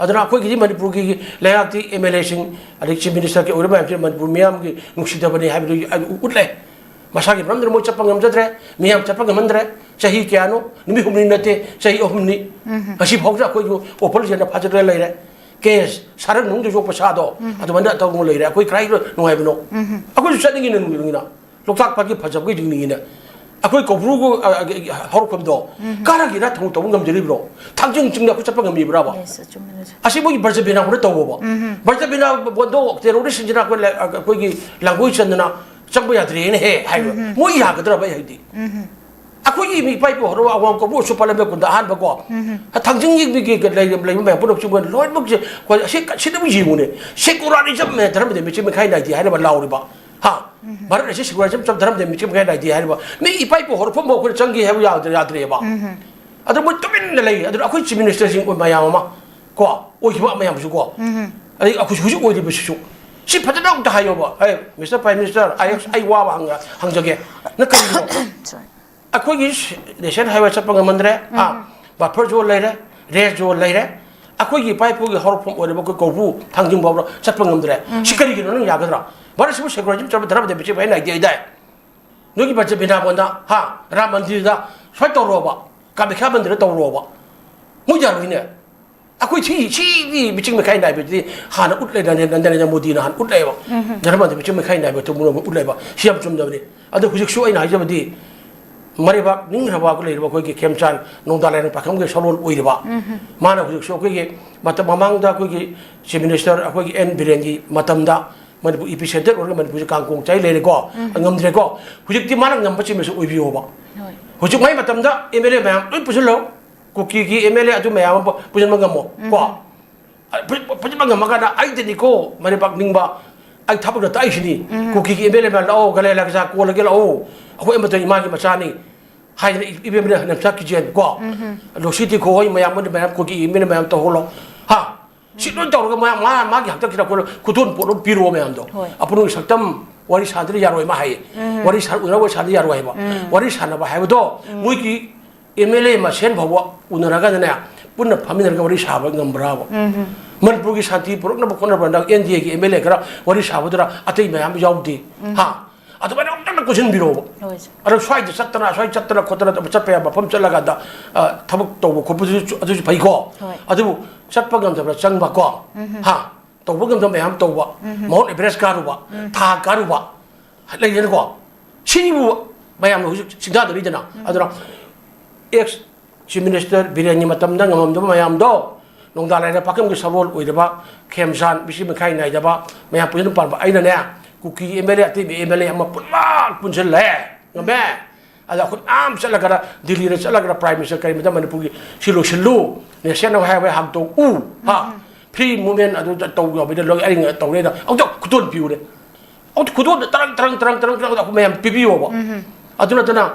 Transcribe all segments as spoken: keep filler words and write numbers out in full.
ꯑꯗꯨꯅ ꯑꯩꯈꯣꯏꯒꯤꯗꯤ ꯃꯅꯤꯄꯨꯔꯒꯤ ꯂꯩꯉꯥꯛꯇꯤ ꯑꯦꯝ ꯑꯦꯜ ꯑꯦꯁꯤꯡ, ꯑꯗꯩ ꯆꯤꯐ ꯃꯤꯅꯤꯁꯇꯔꯒꯤ ꯑꯣꯏꯔꯤꯕ ꯃꯌꯥꯝꯁꯤꯅ ꯃꯅꯤꯄꯨꯔ ꯃꯤꯌꯥꯝꯒꯤ ꯅꯨꯡꯁꯤꯗꯕꯅꯤ ꯍꯥꯏꯕꯗꯨ ꯑꯗꯨ ꯎꯠꯂꯦ꯫ ꯃꯁꯥꯒꯤ ꯃꯔꯝꯗꯨꯅ ꯃꯣꯏ ꯆꯠꯄ ꯉꯝꯖꯗ꯭ꯔꯦ, ꯃꯤꯌꯥꯝ ꯆꯠꯄ ꯉꯝꯍꯟꯗ꯭ꯔꯦ꯫ ꯆꯍꯤ ꯀꯌꯥꯅꯣ? ꯅꯨꯃꯤꯠ ꯍꯨꯝꯅꯤ ꯅꯠꯇꯦ, ꯆꯍꯤ ꯑꯍꯨꯝꯅꯤ꯫ ꯉꯁꯤ ꯐꯥꯎꯁꯨ ꯑꯩꯈꯣꯏꯁꯨ ꯑꯣꯄꯜ ꯖꯦꯟꯗ ꯐꯥꯖꯤꯜꯂꯒ ꯂꯩꯔꯦ꯫ ꯀꯦꯁ ꯁꯥꯔꯛ ꯅꯨꯡꯗ ꯌꯣꯛꯄ ꯁꯥꯗꯣ ꯑꯗꯨꯃꯥꯏꯅ ꯇꯧꯗꯅ ꯂꯩꯔꯦ꯫ ꯑꯩꯈꯣꯏ ꯀꯗꯥꯏꯗ ꯅꯨꯡꯉꯥꯏꯕꯅꯣ? ꯑꯩꯈꯣꯏꯁꯨ ꯆꯠꯅꯤꯡꯉꯤꯅ ꯅꯨꯡꯉꯥꯏꯅꯤꯡꯉꯤꯅ꯫ ꯂꯣꯛꯇꯥꯛ ꯄꯥꯠꯀꯤ ꯐꯖꯕꯒꯤ ꯅꯤꯡꯉꯤꯅ ꯑꯩꯈꯣꯏ ꯀꯧꯕ꯭ꯔꯨ, ꯑ, ꯑ, ꯍꯧꯔꯛꯐꯝꯗꯣ ꯀꯥꯔꯒꯤꯔ ꯊꯧ ꯇꯧꯕ ꯉꯝꯖꯔꯤꯕ꯭ꯔꯣ? ꯊꯥꯡꯖꯤꯡ ꯆꯤꯡꯗ ꯑꯩꯈꯣꯏ ꯆꯠꯄ ꯉꯝꯃꯤꯕ꯭ꯔꯥꯕ? Yes, ꯑꯆꯨꯝꯕꯅꯦ꯫ ꯑꯁꯤ ꯃꯣꯏꯒꯤ ꯕ꯭ꯔꯖꯕꯤꯅꯥ ꯍꯣꯏꯅ ꯇꯧꯕꯕ꯫ ꯕ꯭ꯔꯖꯕꯤꯅꯥ ꯕꯣꯟꯗꯣ ꯇꯦꯔꯣꯔꯤꯁꯁꯤꯡꯁꯤꯅ ꯑꯩꯈꯣꯏ ꯂ-, ꯑ, ꯑꯩꯈꯣꯏꯒꯤ ꯂꯥꯡꯒꯣꯏ ꯆꯟꯗꯅ ꯆꯪꯕ ꯌꯥꯗ꯭ꯔꯦꯅ ꯍꯦ ꯍꯥꯏꯕ꯫ ꯃꯣꯏ ꯌꯥꯒꯗ꯭ꯔꯕ ꯑꯩ ꯍꯥꯏꯗꯤ? ꯑꯩꯈꯣꯏꯒꯤ ꯃꯤ ꯏꯄꯥ ꯏꯄꯨ ꯍꯧꯔꯛꯑꯣ ꯑꯋꯥꯡ ꯀꯧꯕ꯭ꯔꯨ ꯑꯁꯨ ꯄꯥꯜꯂꯝꯕ ꯀꯨꯟꯗ ꯑꯍꯥꯟꯕꯀꯣ꯫ ꯊꯥꯡꯖꯤꯡꯒꯤ ꯃꯤꯒꯤ ꯂꯩ-, ꯂꯩꯕ ꯃꯌꯥꯝ ꯄꯨꯝꯅꯃꯛꯁꯤ ꯃꯣꯏ ꯂꯣꯏꯅꯃꯛꯁꯦ ꯑꯩꯈꯣꯏ ꯑꯁꯤ ꯁꯤꯗꯕꯨ ꯌꯦꯡꯉꯨꯅꯦ꯫ Secularism ꯃꯦ ꯙꯔꯃꯗ ꯃꯤꯆꯪ ꯃꯤꯈꯥꯏ ꯅꯥꯏꯗꯦ ꯍꯥꯏꯅꯕ ꯂꯥꯎꯔꯤꯕ꯫ ꯍꯥ? ꯚꯥꯔꯠ ꯑꯁꯤ secularism ꯆꯠ ꯙꯔꯃꯗ ꯃꯤꯆꯪ ꯃꯤꯈꯥꯏ ꯅꯥꯏꯗꯦ ꯍꯥꯏꯔꯤꯕ꯫ ꯃꯤ ꯏꯄꯥ ꯏꯄꯨ ꯍꯧꯔꯛꯐꯝ ꯐꯥꯎ ꯑꯩꯈꯣꯏꯅ ꯆꯪꯒꯦ ꯍꯥꯏꯕ ꯌꯥꯗ꯭ꯔꯦ, ꯌꯥꯗ꯭ꯔꯦꯕ꯫ ꯑꯗꯨ ꯃꯣꯏ ꯇꯨꯃꯤꯟꯅ ꯂꯩ꯫ ꯑꯗꯨꯅ ꯑꯩꯈꯣꯏ ꯆꯤꯐ ꯃꯤꯅꯤꯁꯇꯔꯁꯤꯡ ꯑꯣꯏ ꯃꯌꯥꯝ ꯑꯃ ꯀꯣ, ꯑꯣꯏꯈꯤꯕ ꯃꯌꯥꯝꯁꯨ ꯀꯣ꯫ ꯑꯗꯩ ꯑꯩꯈꯣꯏ ꯍꯧꯖꯤꯛ ꯑꯣꯏꯔꯤꯕꯁꯤꯁꯨ ꯁꯤ ꯐꯖꯅ ꯑꯝꯇ ꯍꯥꯏꯌꯣꯕ꯫ ꯑꯦ, ꯃꯤꯁꯇꯔ ꯄ꯭ꯔꯥꯏꯝ ꯃꯤꯅꯤꯁꯇꯔ, ꯑꯩ, ꯑꯩ ꯋꯥ ꯑꯃ ꯍꯪꯉ-, ꯍꯪꯖꯒꯦ꯫ ꯅꯪ ꯀꯔꯤꯒꯤꯅꯣ? Sorry. ꯑꯩꯈꯣꯏꯒꯤ ꯅꯦꯁꯅꯦꯜ ꯍꯥꯏꯋꯦ ꯆꯠꯄ ꯉꯝꯃꯟꯗ꯭ꯔꯦ꯫ ꯑꯥ, ꯕꯐꯔ ꯖꯣꯟ ꯂꯩꯔꯦ, ꯔꯦꯗ ꯖꯣꯟ ꯂꯩꯔꯦ꯫ ꯑꯩꯈꯣꯏꯒꯤ ꯏꯄꯥ ꯏꯄꯨꯒꯤ ꯍꯧꯔꯛꯐꯝ ꯑꯣꯏꯔꯤꯕ ꯑꯩꯈꯣꯏ ꯀꯧꯕ꯭ꯔꯨ ꯊꯥꯡꯖꯤꯡ ꯐꯥꯎꯕ ꯆꯠꯄ ꯉꯝꯗ꯭ꯔꯦ꯫ ꯁꯤ ꯀꯔꯤꯒꯤꯅꯣ? ꯅꯪ ꯌꯥꯒꯗ꯭ꯔꯥ? ꯚꯥꯔꯠꯁꯤꯕꯨ secularism ꯆꯠꯄ ꯙꯔꯃꯗ ꯃꯤꯆꯪ ꯃꯤꯈꯥꯏ ꯅꯥꯏꯗꯦ ꯍꯥꯏꯗꯥꯏ? ꯅꯣꯏꯒꯤ ꯕ꯭ꯔꯖꯕꯤꯅꯥꯕꯣꯟꯗ, ꯍꯥ, ꯔꯥꯝ ꯃꯟꯗꯤꯔꯗ ꯁꯨꯃꯥꯏꯅ ꯇꯧꯔꯣꯕ, ꯀꯥꯃꯈ꯭ꯌꯥ ꯃꯟꯗꯤꯔꯗ ꯇꯧꯔꯣꯕ꯫ ꯃꯣꯏ ꯌꯥꯔꯣꯏꯅꯦ꯫ ꯑꯩꯈꯣꯏ ꯁꯤ, ꯁꯤꯒꯤ ꯃꯤꯆꯪ ꯃꯤꯈꯥꯏ ꯅꯥꯏꯕꯗꯨꯗꯤ ꯍꯥꯟꯅ ꯎꯠꯂꯦ, ꯅꯔꯦ-, ꯅꯔꯦꯟꯗ꯭ꯔ ꯃꯣꯗꯤꯅ ꯍꯥꯟꯅ ꯎꯠꯂꯦꯕ꯫ ꯙꯔꯃꯗ ꯃꯤꯆꯪ ꯃꯤꯈꯥꯏ ꯅꯥꯏꯕ ꯊꯧꯃꯨꯔꯝ ꯎꯠꯂꯦꯕ꯫ ꯁꯤ ꯌꯥꯝ ꯆꯨꯝꯗꯕꯅꯤ꯫ ꯑꯗꯣ ꯍꯧꯖꯤꯛꯁꯨ ꯑꯩꯅ ꯍꯥꯏꯖꯕꯗꯤ, ꯃꯔꯩꯕꯥꯛ ꯅꯤꯡꯈ꯭ꯔꯕ ꯂꯩꯔꯤꯕ ꯑꯩꯈꯣꯏꯒꯤ ꯈꯦꯝꯆꯥꯟ ꯅꯣꯡꯗꯥ ꯂꯥꯏꯔꯦꯟ ꯄꯥꯛꯈꯪꯒꯤ ꯁꯛꯂꯣꯟ ꯑꯣꯏꯔꯤꯕ, ꯃꯥꯅ ꯍꯧꯖꯤꯛꯁꯨ ꯑꯩꯈꯣꯏꯒꯤ ꯃꯇꯝ ꯃꯃꯥꯡꯗ ꯑꯩꯈꯣꯏꯒꯤ ꯆꯤꯐ ꯃꯤꯅꯤꯁꯇꯔ ꯑꯩꯈꯣꯏꯒꯤ ꯑꯦꯟ ꯕꯤꯔꯦꯟꯒꯤ ꯃꯇꯝꯗ ꯃꯅꯤꯄꯨꯔ ꯏꯄꯤ ꯁꯦꯟꯇꯔ ꯑꯣꯏꯔꯒ ꯃꯅꯤꯄꯨꯔꯁꯦ ꯀꯥꯡ ꯀꯣꯡ ꯆꯥꯏ ꯂꯩꯔꯦꯀꯣ, ꯉꯝꯗ꯭ꯔꯦꯀꯣ꯫ ꯍꯧꯖꯤꯛꯇꯤ ꯃꯥꯅ ꯉꯝꯕ ꯆꯤꯐ ꯃꯤꯅꯤꯁꯇꯔ ꯑꯣꯏꯕꯤꯌꯣꯕ꯫ ꯍꯣꯏ꯫ ꯍꯧꯖꯤꯛ ꯃꯥꯏ ꯃꯇꯝꯗ ꯑꯦꯝ ꯑꯦꯜ ꯑꯦ ꯃꯌꯥꯝ ꯂꯣꯏ ꯄꯨꯁꯤꯜꯂꯣ, ꯀꯨꯀꯤꯒꯤ ꯑꯦꯝ ꯑꯦꯜ ꯑꯦ ꯑꯗꯨ ꯃꯌꯥꯝ ꯑꯃ ꯄꯨꯁꯤꯟꯕ ꯉꯝꯃꯣ ꯀꯣ꯫ ꯐꯖ-, ꯐꯖꯅ ꯉꯝꯃꯀꯥꯟꯗ ꯑꯩꯗꯅꯤꯀꯣ ꯃꯔꯩꯕꯥꯛ ꯅꯤꯡꯕ, ꯑꯩ ꯊꯕꯛꯇ ꯇꯥꯛꯏꯁꯤꯅꯤ꯫ ꯀꯨꯀꯤꯒꯤ ꯑꯦꯝ ꯑꯦꯜ ꯑꯦ ꯂꯥꯛꯑꯣ, ꯒꯂꯦ ꯂꯥꯛꯆꯥ ꯀꯣꯜꯂꯒꯦ ꯂꯥꯛꯑꯣ, ꯑꯩꯈꯣꯏ ꯑꯃꯠꯇ ꯏꯃꯥꯒꯤ ꯃꯆꯥꯅꯤ ꯍꯥꯏꯗꯅ ꯏ-, ꯏꯕꯦꯝꯃꯅ ꯅꯝꯆꯥ ꯀꯤꯖꯦꯟ ꯀꯣ, ꯂꯣꯁꯤ ꯇꯤꯈꯣ ꯍꯣꯏ ꯃꯌꯥꯝ, ꯃꯣꯏ ꯃꯌꯥꯝ ꯀꯨꯀꯤ ꯑꯦꯝ ꯑꯦꯜ ꯑꯦ ꯃꯌꯥꯝ ꯇꯧꯍꯧꯂꯣ꯫ ꯍꯥ? ꯁꯤ ꯂꯣꯏ ꯇꯧꯔꯒ ꯃꯌꯥꯝ ꯃꯥ-, ꯃꯥꯒꯤ ꯍꯟꯗꯛꯀꯤꯗ ꯑꯩꯈꯣꯏꯅ ꯈꯨꯗꯣꯜ ꯄꯣꯠ ꯑꯃ ꯄꯤꯔꯛꯑꯣ ꯃꯌꯥꯝꯗꯣ꯫ ꯍꯣꯏ꯫ ꯑꯄꯨꯟꯕꯒꯤ ꯁꯛꯇꯝ ꯋꯥꯔꯤ ꯁꯥꯗ꯭ꯔꯗꯤ ꯌꯥꯔꯣꯏ ꯃꯥ ꯍꯥꯏꯌꯦ꯫ ꯋꯥꯔꯤ ꯁꯥ-, ꯎꯅꯔ ꯋꯥꯔꯤ ꯁꯥꯗ꯭ꯔꯗꯤ ꯌꯥꯔꯣꯏ ꯍꯥꯏꯕ꯫ ꯋꯥꯔꯤ ꯁꯥꯟꯅꯕ ꯍꯥꯏꯕꯗꯣ ꯃꯣꯏꯒꯤ ꯑꯦꯝ ꯑꯦꯜ ꯑꯦ ꯃꯁꯦꯟ ꯐꯥꯎꯕ ꯎꯅꯔꯒꯅꯅꯦ, ꯄꯨꯟꯅ ꯐꯝꯃꯤꯟꯅꯔꯒ ꯋꯥꯔꯤ ꯁꯥꯕ ꯉꯝꯕ꯭ꯔꯥꯕ? ꯃꯅꯤꯄꯨꯔꯒꯤ ꯁꯥꯟꯇꯤ ꯄꯨꯔꯛꯅꯕ ꯈꯣꯠꯅꯕ ꯍꯟꯗꯛ ꯑꯦꯟ ꯗꯤ ꯑꯦꯒꯤ ꯑꯦꯝ ꯑꯦꯜ ꯑꯦ ꯈꯔ ꯋꯥꯔꯤ ꯁꯥꯕꯗꯨꯗ ꯑꯇꯩ ꯃꯌꯥꯝ ꯌꯥꯎꯗꯦ꯫ ꯍꯥ? ꯑꯗꯨꯃꯥꯏꯅ ꯑꯃꯨꯛꯇꯪ ꯀꯣꯏꯁꯤꯟꯕꯤꯔꯣꯕ꯫ ꯍꯣꯏ, ꯁꯦ꯫ ꯑꯗꯣ ꯁ꯭ꯋꯥꯏꯗ ꯆꯠꯇꯅ, ꯁ꯭ꯋꯥꯏ ꯆꯠꯇꯅ ꯈꯣꯠꯇꯅ ꯇꯧꯕ, ꯆꯠꯄ ꯌꯥꯕ ꯃꯐꯝ ꯆꯠꯂꯀꯥꯟꯗ, ꯑ, ꯊꯕꯛ ꯇꯧꯕ ꯈꯣꯠꯄꯗꯨꯁꯨ, ꯑꯗꯨꯁꯨ ꯐꯩꯀꯣ꯫ ꯍꯣꯏ꯫ ꯑꯗꯨꯕꯨ ꯆꯠꯄ ꯉꯝꯗꯕ꯭ꯔꯥ ꯆꯪꯕ ꯀꯣ? ꯍꯥ? ꯇꯧꯕ ꯉꯝꯗꯕ ꯃꯌꯥꯝ ꯇꯧꯕ, ꯃꯥꯎꯟ ꯑꯦꯚꯔꯦꯁ ꯀꯥꯔꯨꯕ, ꯊꯥ ꯀꯥꯔꯨꯕ ꯂꯩꯗꯅꯀꯣ꯫ ꯁꯤꯕꯨ ꯃꯌꯥꯝꯅ ꯍꯧꯖꯤꯛ ꯁꯤꯡꯊꯥꯅꯔꯤꯗꯅ꯫ ꯑꯗꯨꯅ ꯑꯦꯛꯁ ꯆꯤꯐ ꯃꯤꯅꯤꯁꯇꯔ ꯕꯤꯔꯦꯟꯒꯤ ꯃꯇꯝꯗ ꯉꯝꯃꯝꯗꯕ ꯃꯌꯥꯝꯗꯣ, ꯅꯣꯡꯗꯥ ꯂꯥꯏꯔ ꯄꯥꯀꯝꯒꯤ ꯁꯒꯣꯜ ꯑꯣꯏꯔꯕ ꯈꯦꯝꯆꯥꯟ, ꯃꯤꯆꯤ ꯃꯤꯈꯥꯏ ꯅꯥꯏꯗꯕ ꯃꯌꯥꯝ ꯄꯨꯟꯁꯤꯟ ꯄꯥꯟꯕ ꯑꯩꯅꯅꯦ, ꯀꯨꯀꯤ ꯑꯦꯝ ꯑꯦꯜ ꯑꯦ, ꯑꯇꯩ ꯑꯦꯝ ꯑꯦꯜ ꯑꯦ ꯑꯃ ꯄꯨꯟꯃꯛ ꯄꯨꯟꯁꯤꯜꯂꯦ꯫ ꯉꯝꯃꯦ꯫ ꯑꯗ ꯑꯩꯈꯣꯏ ꯃꯌꯥꯝ ꯆꯠꯂꯒ, ꯗꯤꯜꯂꯤꯗ ꯆꯠꯂꯒ ꯄ꯭ꯔꯥꯏꯝ ꯃꯤꯅꯤꯁꯇꯔ ꯀꯔꯤꯃꯇ ꯃꯅꯤꯄꯨꯔꯒꯤ ꯁꯤ ꯂꯣꯏꯁꯤꯜꯂꯨ, ꯅꯦꯁꯅꯦꯜ ꯍꯥꯏꯋꯦ ꯍꯥꯡꯇꯣꯛꯎ, ꯍꯥ? ꯐ꯭ꯔꯤ ꯃꯨꯚꯃꯦꯟ ꯑꯗꯨ ꯇꯧ ꯌꯥꯕꯩꯗ ꯂꯣꯏ ꯑꯩꯅ ꯇꯧꯔꯦꯅ ꯑꯃꯨꯛꯇ ꯈꯨꯗꯣꯜ ꯄꯤꯌꯨꯅꯦ꯫ ꯑꯃꯨꯛꯇ ꯈꯨꯗꯣꯜꯗ ꯇꯔꯪ ꯇꯔꯪ ꯇꯔꯪ ꯇꯔꯪ ꯇꯔꯪ ꯑꯩꯈꯣꯏ ꯃꯌꯥꯝ ꯄꯤꯕꯤꯌꯣꯕ꯫ ꯑꯗꯨ ꯅꯠꯇꯅ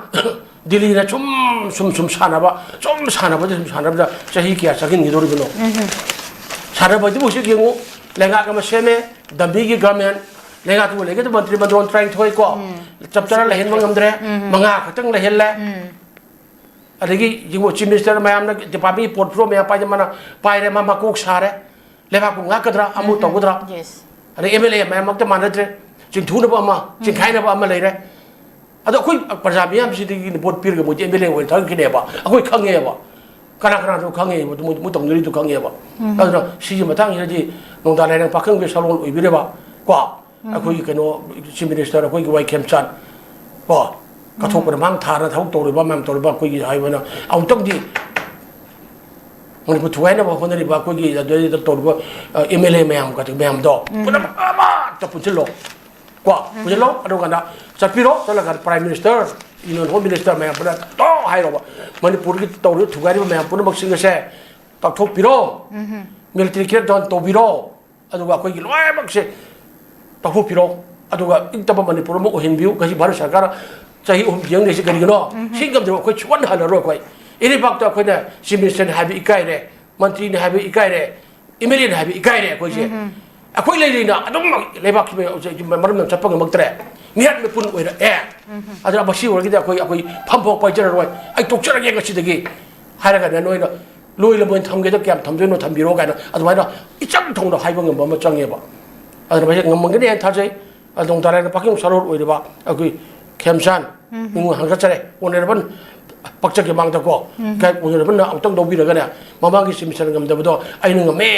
ꯗꯤꯜꯂꯤꯅ ꯁꯨꯝ ꯁꯨꯝ ꯁꯨꯝ ꯁꯥꯟꯅꯕ, ꯁꯨꯝ ꯁꯥꯟꯅꯕꯗ, ꯁꯨꯝ ꯁꯥꯟꯅꯕꯗ ꯆꯍꯤ ꯀꯌꯥ ꯆꯪꯍꯟꯈꯤꯗꯧꯔꯤꯕꯅꯣ? ꯁꯥꯟꯅꯕꯗꯨꯕꯨ ꯍꯧꯖꯤꯛ ꯌꯦꯡꯉꯨ, ꯂꯩꯉꯥꯛ ꯑꯃ ꯁꯦꯝꯃꯦ, ꯗꯝꯃꯤꯒꯤ ꯒꯃꯦꯟ, ꯂꯩꯉꯥꯛꯇꯨꯕꯨ ꯂꯩꯒꯗꯕ ꯃꯟꯇ꯭ꯔꯤ ꯃꯟꯗꯣꯟ ꯇꯔꯥꯅꯤꯊꯣꯏ ꯀꯣ, ꯆꯞ ꯆꯥꯅ ꯂꯩꯍꯟꯕ ꯉꯝꯗ꯭ꯔꯦ, ꯃꯉꯥ ꯈꯛꯇꯪ ꯂꯩꯍꯜꯂꯦ꯫ ꯑꯗꯒꯤ ꯌꯦꯡꯉꯨ, ꯆꯤꯐ ꯃꯤꯅꯤꯁꯇꯔ ꯃꯌꯥꯝꯅ ꯗꯤꯄꯥꯔꯠꯃꯦꯟꯒꯤ ꯄꯣꯠ ꯐꯤꯔꯣꯜ ꯃꯌꯥꯝ ꯄꯥꯏꯗꯅ ꯃꯥꯅ ꯄꯥꯏꯔꯦ, ꯃꯥ ꯃꯀꯣꯛ ꯁꯥꯔꯦ, ꯂꯩꯕꯥꯛꯄꯨ ꯉꯥꯛꯀꯗ꯭ꯔꯥ, ꯑꯃꯨ ꯇꯧꯒꯗ꯭ꯔꯥ? Yes. ꯑꯗꯩ ꯑꯦꯝ ꯑꯦꯜ ꯑꯦ ꯃꯌꯥꯝ ꯃꯔꯛꯇ ꯃꯥꯟꯅꯗ꯭ꯔꯦ, ꯆꯤꯡꯊꯨꯅꯕ ꯑꯃ, ꯆꯤꯡꯈꯥꯏꯅꯕ ꯑꯃ ꯂꯩꯔꯦ꯫ ꯑꯗꯣ ꯑꯩꯈꯣꯏ ꯄ꯭ꯔꯖꯥ ꯃꯤꯌꯥꯝꯁꯤꯗꯒꯤ ꯚꯣꯠ ꯄꯤꯔꯒ ꯃꯣꯏꯗꯤ ꯑꯦꯝ ꯑꯦꯜ ꯑꯦ ꯑꯣꯏꯅ ꯊꯥꯒꯠꯈꯤꯅꯦꯕ, ꯑꯩꯈꯣꯏ ꯈꯪꯉꯦꯕ, ꯀꯅꯥ ꯀꯅꯥꯅꯣ ꯈꯪꯉꯦꯕ, ꯃꯣꯏ ꯃꯣꯏ ꯇꯧꯅꯔꯤꯗꯣ ꯈꯪꯉꯦꯕ꯫ ꯑꯗꯨꯅ ꯁꯤꯒꯤ ꯃꯇꯥꯡꯁꯤꯗꯗꯤ ꯅꯣꯡꯗꯥ ꯂꯥꯏꯔꯦꯝ ꯄꯥꯈꯪꯕꯒꯤ ꯁꯛꯂꯣꯟ ꯑꯣꯏꯕꯤꯔꯦꯕ ꯀꯣ, ꯑꯩꯈꯣꯏꯒꯤ ꯀꯩꯅꯣ ꯆꯤꯐ ꯃꯤꯅꯤꯁꯇꯔ ꯑꯩꯈꯣꯏꯒꯤ ꯋꯥꯏ ꯈꯦꯝꯆꯥꯟ ꯀꯣ, ꯀꯠꯊꯣꯛꯄꯗ ꯃꯥꯡ ꯊꯥꯔ ꯊꯕꯛ ꯇꯧꯔꯤꯕ ꯃꯌꯥꯝ ꯇꯧꯔꯤꯕ ꯑꯩꯈꯣꯏꯒꯤ ꯍꯥꯏꯕꯅ ꯑꯃꯨꯛꯇꯪꯗꯤ ꯃꯅꯤꯄꯨꯔ ꯊꯨꯒꯥꯏꯅꯕ ꯍꯣꯠꯅꯔꯤꯕ ꯑꯩꯈꯣꯏꯒꯤ ꯑꯗꯨꯗꯩꯗ ꯇꯧꯔꯤꯕ ꯑꯦꯝ ꯑꯦꯜ ꯑꯦ ꯃꯌꯥꯝ ꯃꯌꯥꯝꯗꯣ ꯄꯨꯝꯅꯃꯛ ꯑꯃꯠꯇ ꯄꯨꯟꯁꯤꯜꯂꯣ ꯀꯣ, ꯄꯨꯟꯁꯤꯜꯂꯣ꯫ ꯑꯗꯨꯀꯥꯟꯗ ꯆꯠꯄꯤꯔꯣ, ꯆꯠꯂꯀꯥꯟꯗ prime minister, union home minister ꯃꯌꯥꯝ ꯄꯨꯟꯅ ꯇꯣ ꯍꯥꯏꯔꯣꯕ, ꯃꯅꯤꯄꯨꯔꯒꯤ ꯇꯧꯔꯤꯕ ꯊꯨꯒꯥꯏꯔꯤꯕ ꯃꯌꯥꯝ ꯄꯨꯝꯅꯃꯛꯁꯤꯡ ꯑꯁꯦ ꯇꯧꯊꯣꯛꯄꯤꯔꯣ, ꯃꯤꯂꯤꯇꯔꯤ ꯀ꯭ꯔꯦꯛ ꯗꯥꯎꯟ ꯇꯧꯕꯤꯔꯣ꯫ ꯑꯗꯨꯒ ꯑꯩꯈꯣꯏꯒꯤ ꯂꯣꯏꯅꯃꯛꯁꯦ ꯇꯧꯊꯣꯛꯄꯤꯔꯣ꯫ ꯑꯗꯨꯒ ꯏꯪ ꯇꯞꯄ ꯃꯅꯤꯄꯨꯔ ꯑꯃ ꯑꯣꯏꯍꯟꯕꯤꯌꯨ꯫ ꯉꯁꯤ ꯚꯥꯔꯠ ꯁꯔꯀꯥꯔ ꯆꯍꯤ ꯑꯍꯨꯝ ꯌꯦꯡꯂꯤꯁꯤ ꯀꯔꯤꯒꯤꯅꯣ? ꯁꯤ ꯉꯝꯗꯕ ꯑꯩꯈꯣꯏ ꯁꯨꯛꯍꯟ ꯍꯜꯂꯔꯣꯏ꯫ ꯑꯩꯈꯣꯏ ꯏꯔꯩꯕꯥꯛꯇ ꯑꯩꯈꯣꯏꯅ ꯆꯤꯐ ꯃꯤꯅꯤꯁꯇꯔꯅꯤ ꯍꯥꯏꯕ ꯏꯀꯥꯏꯔꯦ, ꯃꯟꯇ꯭ꯔꯤꯅꯤ ꯍꯥꯏꯕ ꯏꯀꯥꯏꯔꯦ, ꯑꯦꯝ ꯑꯦꯜ ꯑꯦꯅꯤ ꯍꯥꯏꯕ ꯏꯀꯥꯏꯔꯦ ꯑꯩꯈꯣꯏꯁꯦ꯫ ꯑꯩꯈꯣꯏ ꯂꯩ ꯂꯩꯅ ꯑꯗꯨꯝ ꯂꯩꯕꯥꯛꯀꯤ ꯃꯔꯝꯗ ꯆꯠꯄ ꯉꯝꯃꯛꯇ꯭ꯔꯦ꯫ ꯃꯤꯍꯥꯠ ꯃꯤꯄꯨꯟ ꯑꯣꯏꯔꯛꯑꯦ꯫ ꯑꯗꯨꯅ ꯃꯁꯤ ꯑꯣꯏꯔꯒꯗꯤ ꯑꯩꯈꯣꯏ, ꯑꯩꯈꯣꯏ ꯐꯝꯐꯥꯎ ꯄꯥꯏꯖꯔꯔꯣꯏ꯫ ꯑꯩ ꯇꯣꯛꯆꯔꯒꯦ ꯉꯁꯤꯗꯒꯤ ꯍꯥꯏꯔꯒꯅꯦ ꯅꯣꯏꯅ ꯂꯣꯏ ꯂꯝꯕꯣꯏ ꯊꯝꯒꯦꯗ ꯀꯌꯥꯝ ꯊꯝꯗꯣꯏꯅꯣ ꯊꯝꯕꯤꯔꯣ ꯀꯥꯏꯅ ꯑꯗꯨꯃꯥꯏꯅ ꯏꯆꯝ ꯊꯧꯅ ꯍꯥꯏꯕ ꯉꯝꯕ ꯑꯃ ꯆꯪꯉꯦꯕ꯫ ꯑꯗꯨꯅ ꯃꯁꯤ ꯉꯝꯃꯝꯒꯅꯤ ꯍꯥꯏꯅ ꯊꯥꯖꯩ꯫ ꯑꯗꯨ ꯅꯣꯡ ꯇꯥꯔꯛꯑꯒ ꯄꯥꯀꯤꯡ ꯁꯔꯣꯠ ꯑꯣꯏꯔꯤꯕ ꯑꯩꯈꯣꯏ ꯈꯦꯝꯆꯥꯟ, ꯎꯝ꯫ ꯅꯤꯡꯉꯣꯜ ꯍꯥꯡꯒꯠꯆꯔꯦ꯫ ꯑꯣꯅꯔꯦꯕꯜ ꯄꯛꯆꯒꯤ ꯃꯥꯡꯗꯀꯣ, ꯎꯝ꯫ ꯀꯥꯏ ꯑꯣꯅꯔꯦꯕꯜꯅ ꯑꯃꯨꯛꯇꯪ ꯂꯧꯕꯤꯔꯒꯅꯦ, ꯃꯃꯥꯡꯒꯤ ꯁꯤꯃꯤꯁꯇꯔ ꯉꯝꯗꯕꯗꯣ ꯑꯩꯅ ꯉꯝꯃꯦ,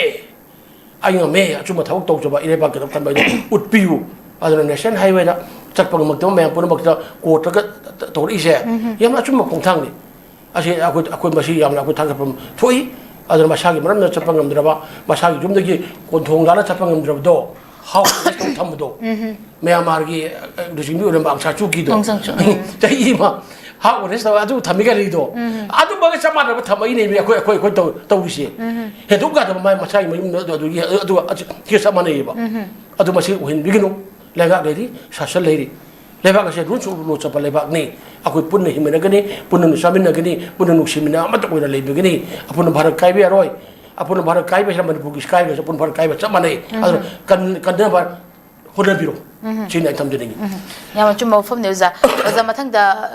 ꯑꯩ ꯉꯝꯃꯦ, ꯑꯆꯨꯝꯕ ꯊꯕꯛ ꯇꯧꯖꯕ ꯏꯔꯩꯕꯥꯛꯀꯤꯗꯃꯛ ꯈꯟꯕ ꯍꯥꯏꯗꯣ ꯎꯠꯄꯤꯌꯨ꯫ ꯑꯗꯨꯅ ꯅꯦꯁꯅꯦꯜ ꯍꯥꯏꯋꯦꯗ ꯆꯠꯄ ꯉꯝꯃꯛꯇꯕ ꯃꯌꯥꯝ ꯄꯨꯝꯅꯃꯛꯇ ꯀꯣꯔꯠꯇꯒ ꯇꯧꯔꯛꯏꯁꯦ, ꯎꯝ꯫ ꯌꯥꯝꯅ ꯑꯆꯨꯝꯕ ꯈꯣꯡꯊꯥꯡꯅꯤ꯫ ꯑꯁꯤ ꯑꯩꯈꯣꯏ, ꯑꯩꯈꯣꯏ ꯃꯁꯤ ꯌꯥꯝꯅ ꯑꯩꯈꯣꯏ ꯊꯥꯒꯠꯐꯝ ꯊꯣꯛꯏ꯫ ꯑꯗꯨꯅ ꯃꯁꯥꯒꯤ ꯃꯔꯝꯅ ꯆꯠꯄ ꯉꯝꯗ꯭ꯔꯕ, ꯃꯁꯥꯒꯤ ꯌꯨꯝꯗꯒꯤ ꯀꯣꯟꯊꯣꯡ ꯂꯥꯟꯅ ꯆꯠꯄ ꯉꯝꯗ꯭ꯔꯕꯗꯣ, ꯍꯥꯎꯁ ꯑꯦꯔꯦꯁ ꯇꯧ ꯊꯝꯕꯗꯣ, ꯎꯝ꯫ ꯃ꯭ꯌꯥꯟꯃꯥꯔꯒꯤ, ꯑ, ꯂꯨꯆꯤꯡꯕꯤ ꯑꯣꯏꯔꯝꯕ ꯑꯪ ꯁꯥꯟ ꯁꯨ ꯀꯤꯗꯣ, ꯑꯪ ꯁꯥꯟ ꯁꯨ, ꯎꯝ꯫ ꯆꯍꯤ ꯑꯃ ꯍꯥꯎꯁ ꯑꯦꯔꯦꯁ ꯇꯧꯔ ꯑꯗꯨ ꯊꯝꯃꯤ ꯀꯔꯤꯗꯣ, ꯎꯝ꯫ ꯑꯗꯨꯝꯕꯒ ꯆꯞ ꯃꯥꯟꯅꯕ ꯊꯝꯃꯛꯏꯅꯦ ꯑꯩꯈꯣꯏ, ꯑꯩꯈꯣꯏ, ꯑꯩꯈꯣꯏ ꯇꯧ-, ꯇꯧꯔꯤꯁꯦ꯫ ꯎꯝ꯫ ꯍꯦꯟꯗꯣꯛ ꯌꯥꯗꯕ ꯃꯥꯏ ꯃꯁꯥꯒꯤ ꯃꯌꯨꯝꯗ ꯑꯗꯨ-, ꯑꯗꯨꯒꯤ, ꯑꯗꯨꯒ ꯑꯁꯤ ꯀꯦꯁ ꯆꯞ ꯃꯥꯟꯅꯩꯌꯦꯕ꯫ ꯎꯝ꯫ ꯑꯗꯨ ꯃꯁꯤ ꯑꯣꯏꯍꯟꯕꯤꯒꯅꯨ꯫ ꯂꯩꯉꯥꯛ ꯂꯩꯔꯤ, ꯁꯥꯁꯟ ꯂꯩꯔꯤ꯫ ꯂꯩꯕꯥꯛ ꯑꯁꯦ ꯔꯨꯜꯁ ꯑꯣꯐ ꯂꯣ ꯆꯠꯄ ꯂꯩꯕꯥꯛꯅꯤ꯫ ꯑꯩꯈꯣꯏ ꯄꯨꯟꯅ ꯍꯤꯡꯃꯤꯟꯅꯒꯅꯤ, ꯄꯨꯟꯅ ꯅꯨꯡꯁꯥꯃꯤꯟꯅꯒꯅꯤ, ꯄꯨꯟꯅ ꯅꯨꯡꯁꯤꯃꯤꯟꯅ ꯑꯃꯠꯇ ꯑꯣꯏꯅ ꯂꯩꯃꯤꯟꯅꯒꯅꯤ꯫ ꯑꯄꯨꯟꯕ ꯚꯥꯔꯠ ꯀꯥꯏꯕ ꯌꯥꯔꯣꯏ꯫ ꯑꯄꯨꯟꯕ ꯚꯥꯔꯠ ꯀꯥꯏꯕ ꯍꯥꯏꯁꯤꯅ ꯃꯅꯤꯄꯨꯔꯒꯤ ꯀꯥꯏꯕꯒꯁꯨ ꯑꯄꯨꯟꯕ ꯚꯥꯔꯠ ꯀꯥꯏꯕ ꯆꯞ ꯃꯥꯟꯅꯩ꯫ ꯑꯗꯨꯅ ꯎꯝ꯫ ꯀꯟ-, ꯀꯟꯅꯕ ꯍꯣꯠꯅꯕꯤꯔꯣ꯫ ꯎꯝ꯫ ꯁꯤꯅꯤ ꯑꯩ ꯊꯝꯖꯅꯤꯡꯉꯤ꯫ ꯎꯝ꯫ ꯌꯥꯝꯅ ꯑꯆꯨꯝꯕ ꯋꯥꯐꯝꯅꯤ ꯑꯣꯖꯥ꯫ ꯑꯣꯖꯥ, ꯃꯊꯪꯗ